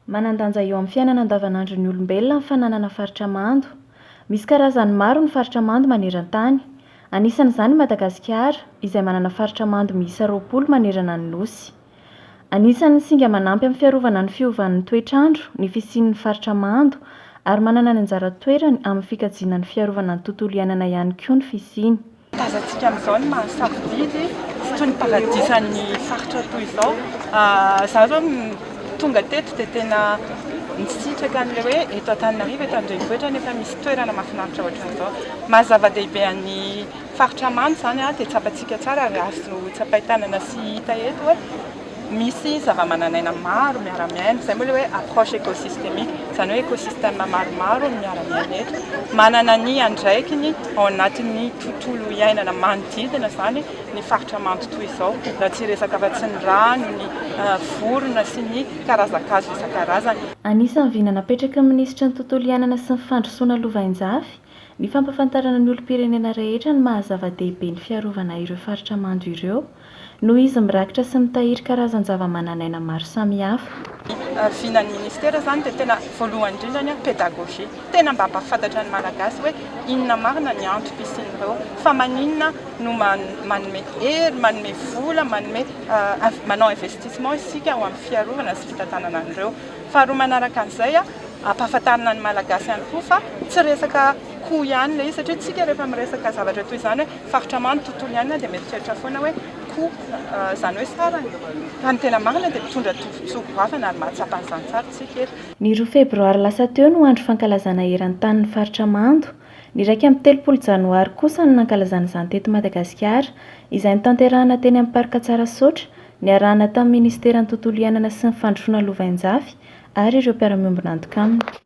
Manan-danja eo amin'ny fiainana andavanandron'ny olombelona ny fananana faritra mando. Misy karazany maro ny faritra mando maneran-tany. Anisan'izany i Madagasikara, izay manana faritra mando miisa 20 manerana ny Nosy. Anisan'ny singa manampy amin'ny fiarovana ny fiovan'ny toetr'andro ny fisian'ny faritra mando ary manana ny anjara toerany amin'ny fikajiana ny fiarovana ny tontolo iainana ihany koa ny fisiany. Tazantsika amin'izao ny maha sarobidy sy toy ny paradisan'ny faritra toy izao. Izaho izao tonga teto dia tena nisitraka an'ilay hoe eto Antananarivo, eto an-drenivohitra nefa misy toerana mahafinaritra ohatran'izao. Maha zava-dehibe an'ny faritra mando izany dia tsapantsika tsara ary azo tsapain-tanana sy hita eto hoe Misy zava-manan'aina maro miara-miaina, izay moa ilay hoe approche écosystémique, izany hoe écosystème maromaro no miara-miaina eto. Manana ny andraikiny ao anatin'ny tontolo iainana manodidina izany ny faritra mando toy izao, raha tsy hiresaka afa-tsy ny rano, ny vorona sy ny karazan-kazo isan-karazany. Anisan'ny vina napetraky ny minisitry ny Tontolo iainana sy ny fandrosoana lovainjafy ny fampahafantarana ny olom-pirenena rehetra ny maha zava-dehibe ny fiarovana ireo faritra mando ireo Noho izy mirakitra sy mitahiry karazan-javamananaina maro samihafa. Ny vinan'ny ministera izany dia tena voalohany indrindra ny pédagogie. Tena mba hampahafantatra ny Malagasy hoe inona marina ny antom-pisian'ireo, fa maninona no manome hery, manome vola, manome manao investissement isika ho amin'ny fiarovana sy fitantanana an'ireo. Faharoa manaraka an'izay, ampahafantarina ny Malagasy ihany koa fa tsy resaka coût ihany ilay izy satria tsika rehefa miresaka zavatra toy izany hoe faritra mando tontolo iainana dia mieritreritra foana hoe coût izany hoe sarany fa ny tena marina dia mitondra tombontsoa goavana ary mahatsapa an'izany tsara tsika eto. Ny roa febroary lasa teo no andro fankalazana eran-tany ny faritra mando, ny 31 janoary kosa no nankalazana izany teto Madagasikara, izay notanterahina teny amin'ny Parc Tsarasaotra, niarahana tamin'ny Ministeran'ny Tontolo iainana sy ny Fandrosoana Lovainjafy ary ireo mpiara-miombon'antoka aminy.